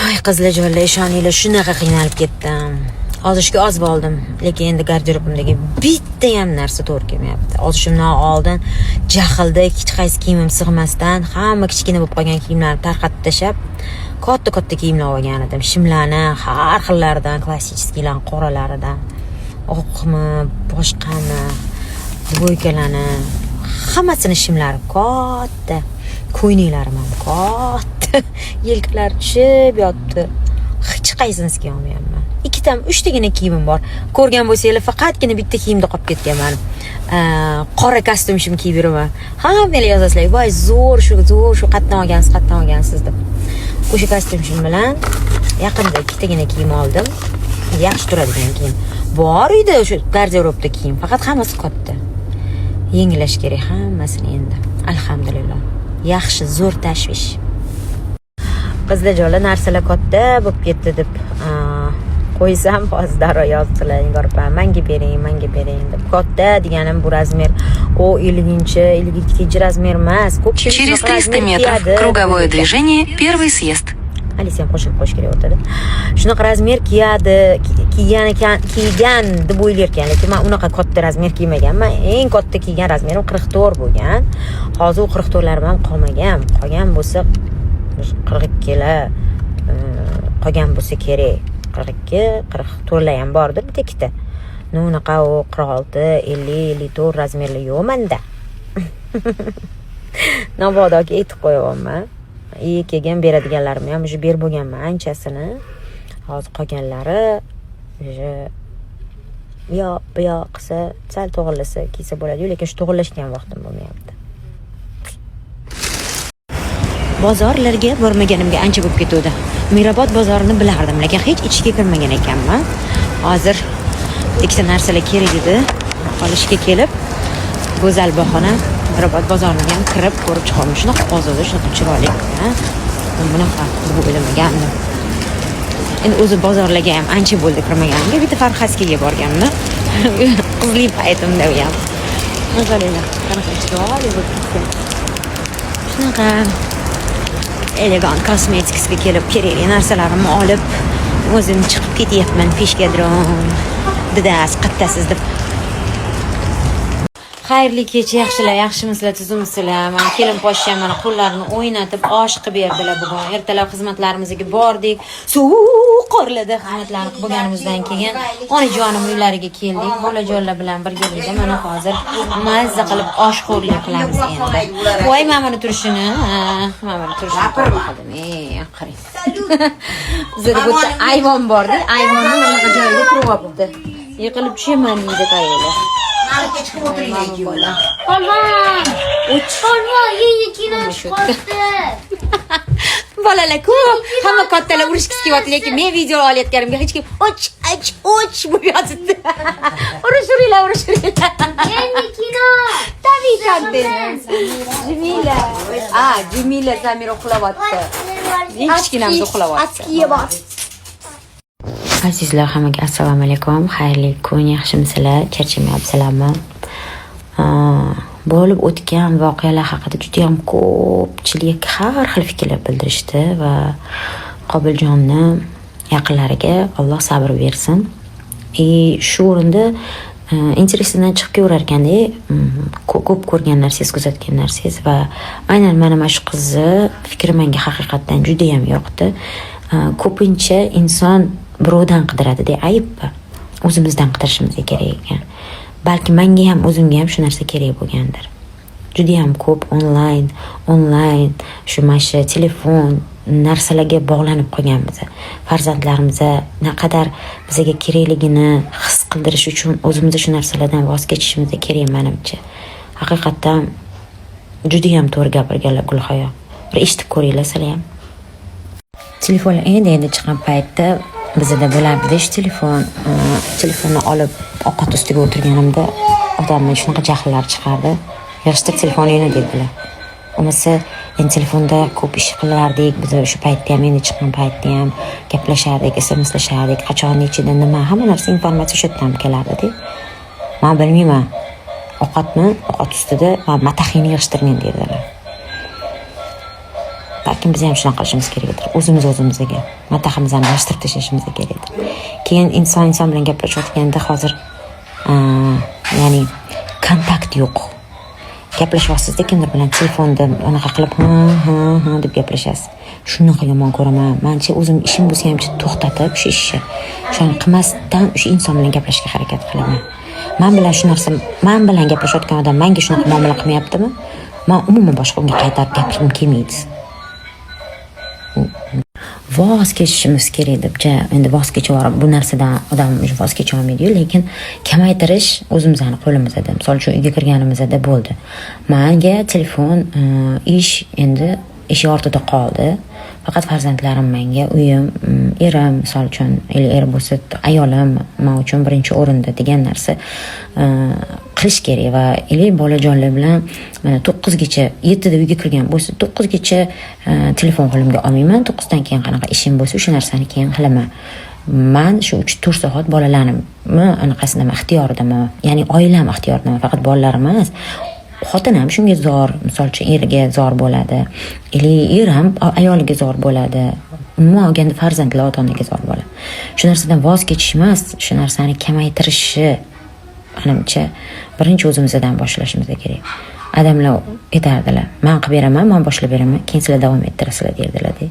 Ay, qizlarjonlar, ishoninglar, shunaqa qiynalib ketdim. Ozishga ozib oldim, lekin endi garderobimdagi bitta ham narsa to'g'ri kelmayapti. Ozishimdan oldin jahlda hech qaysi kiyimim sig'masdan, hamma kichkina bo'lib qolgan kiyimlarni tarqatib tashlab, katta katta kiyimlar olgan edim. Shimlarni har xillaridan, классический larni qoralaridan, oqmi, boshqami, двойка larni hammasini shimlari katta, ko'ynaklarim ham katta, yelkalari tushib yotibdi. Hech qaysinisini kiyolmayapman. Ikkitam, uchtagina kiyimim bor. Ko'rgan bo'lsanglar, faqatgina bitta kiyimda qolib ketganman. Qora kostyum shim kiyib yuraman. Hammanglar yozasizlar: "Voy, zo'r shu, zo'r shu, qayerdan olgansiz, qayerdan olgansiz?" deb. O'sha kostyum shim bilan yaqinda ikkitagina kiyim oldim. Yaxshi turadigan kiyim. Bor uyda, o'sha garderobda kiyim, faqat hammasi katta. Yengillash kerak hammasini endi. Alhamdulillah. Yaxshi, zo'r tashvish. Qizlarjonlar, narsalar katta bo'lib ketdi deb qo'ysam, hozir darrov yozdilar: "Nigor opa, manga bering, manga bering", deb. Katta deganim bu размер u 50, 52 размер emas. Ko'pchilik Через shunaqa 300 размер метров kiyadi круговое deb o'ylaydi. движение, первый съезд. Halisi ham qo'shilib qo'yish kerak o'rtada. Shunaqa размер kiyadi, kiygan ekan, kiygan deb o'ylarkan, lekin man unaqa katta размер kiymaganman. Eng katta kiygan размер im 44 bo'lgan. Hozir u 44larim ham qolmagan. Qolgan bo'lsa 42lar qolgan bo'lsa kerak. 42, 44lar ham bordir bitta ikkita. Ну, unaqa u 46, 50, 54 размер lar yo'q manda. Nabodoki aytib qo'yyapman. И keyin beradiganlarimni ham уже berib bo'lganman anchasini. Hozir qolganlari уже u yoq bu yoq qilsa, sal to'g'irlasa, kiysa bo'ladi, lekin shu to'g'irlashga ham vaqtim bo'lmayapti. Bozorlarga bormaganimga ancha bo'lib ketuvdi. Mirobod bozorini bilardim, lekin hech ichiga kirmagan ekanman. Hozir ikkita narsalar kerak edi. Olishga kelib, go'zal bahona Mirobod bozorini ham kirib ko'rib chiqoldim. Shunaqa ozoda, shunaqa chiroyli. Ha? Men bunaqa deb o'ylamagandim. Endi o'zi bozorlarga ham ancha bo'ldi kirmaganimga. Bitta Farxaskiga borganman. Qizlik paytimda u ham. Masalan, qanaqa chiroyli bo'lib ketgan. Shunaqa Elegant Cosmeticsga kelib, kerakli narsalarimni olib, o'zim chiqib ketyapman peshkadron. Didasi, qattasiz deb. Xayrli kecha, yaxshilar, yaxshimisizlar, tuzukmisizlar? Mana kelin poshsham mana qo'llarini o'ynatib osh qilib berdilar bugun. Ertalab xizmatlarimizga bordik. Sovuq qorlarda xizmatlarni qilib bo'lganimizdan keyin onajonim uylariga keldik. Bolajonlar bilan birgalikda mana hozir mazza qilib oshxo'rlik qilamiz endi. Voy, mana buni turishini, ha, mana buni turishini ko'rib qoldim. Ey, qarang. Bizada bu yerda ayvon borda, ayvonni bunaqa joyiga turib olibdi. Yiqilib tushaman deydi, qaranglar. Nariga chiqib o'tiringlar ikkovlar. Polvon! Uch. Polvon, yangi kino Mana shu chiqyapti. Bolalar ko'p, hamma kattalar urushgisi kelyapti, lekin men video olayotganimga hech kim och ach och bo'lib yotibdi. Urushiringlar, urushiringlar. Yangi kino. Tabiiy kontent. Jumila. A, Jumila, Samira uxlayapti. Eng kichkinamiz uxlayapti. Atkiga bor. Azizlar, hammaga assalomu alaykum. Xayrli kun, yaxshimisizlar? Charchamayapsizlarmi? Bo'lib o'tgan voqealar haqida juda ham ko'pchilik har xil fikrlar bildirishdi va Qobiljonni yaqinlariga Alloh sabr bersin. И shu o'rinda интерес idan chiqib kelaverar ekanda, ko'p ko'rgan narsangiz, kuzatgan narsangiz va aynan mana shu qizni fikri menga haqiqatdan judayam yoqdi. Ko'pincha inson birovdan qidiradida aybni, o'zimizdan qidirishimiz kerak ekan. Balki manga ham, o'zimga ham shu narsa kerak bo'lgandir. Judayam ko'p onlayn shu mana shu telefon narsalarga bog'lanib qolganmiz. Farzandlarimiz naqadar bizga kerakligini his qildirish uchun o'zimiz shu narsalardan voz kechishimiz kerak manimcha. Haqiqatdan judayam to'g'ri gapirganlar Gulhayo. Bir eshitib ko'ringlar sizlar ham. Telefonlar endi endi chiqqan paytda bizada bo'lardida shu telefon. Telefonni olib ovqat ustiga o'tirganimda otamni shunaqa jahllar chiqardi. "Yig'ishtir telefoningni", dedilar. Bo'lmasa endi telefonda ko'p ish qilardik. Biz o'sha paytda ham, endi chiqqan paytda ham gaplashardik, smslashardik, qachon, nechida, nima, hamma narsa, informatsiya o'sha yerdan kelardida. "Man bilmayman, ovqatni ovqat ustida man matahingni yig'ishtirgin", dedilar. Balkim biz ham shunaqa qilishimiz kerakdir, o'zimiz o'zimizga matahimizni almashtirib tashlashimiz kerakdir. Keyin inson inson bilan gaplashayotganda hozir ya'ni kontakt yo'q. Gaplashyapsizda kimdir bilan telefonda, anaqa qilib, "Ha, ha, ha" deb gaplashasiz. Shunaqa yomon ko'raman manchi. O'zim ishim bo'lsa ham to'xtatib, o'sha ishni, o'shani qilmasdan o'sha inson bilan gaplashishga harakat qilaman. Man bilan shu narsa, man bilan gaplashayotgan odam manga shunaqa muomala qilmayaptimi, man umuman boshqa unga qaytarib gapirgim kelmaydi. Voz kechishimiz kerak deb ja, endi voz kechib yuborib, bu narsadan odam уже voz kecha olmaydiyu, lekin kamaytirish o'zimizni qo'limizda. Misol uchun, uyga kirganimizda bo'ldi, manga telefon, ish endi ish ortida qoldi, faqat farzandlarim menga, uyim, erim, misol uchun, или er bo'lsa ayolim man uchun birinchi o'rinda degan narsa qilish kerak. Va или bolajonlar bilan mana 9gacha, 7da uyga kirgan bo'lsa, 9gacha telefon qo'limga olmayman. 9dan keyin qanaqa ishim bo'lsa, o'sha narsani keyin qilaman. Man shu 3-4 soat bolalarimni anaqasidaman, ixtiyoridaman, ya'ni oilam ixtiyoridaman. Faqat bolalarim emas, xotin ham shunga zor. Misol uchun, eriga zor bo'ladi или er ham ayoliga zor bo'ladi, umuman olganda farzandlar ota onaga zor bo'ladi. Shu narsadan voz kechish emas, shu narsani kamaytirishi, manimcha, birinchi o'zimizdan boshlashimiz kerak. Adamlar aytardilar: "Man qilib beraman, man boshlab beraman, keyin sizlar davom ettirasizlar", derdilarda.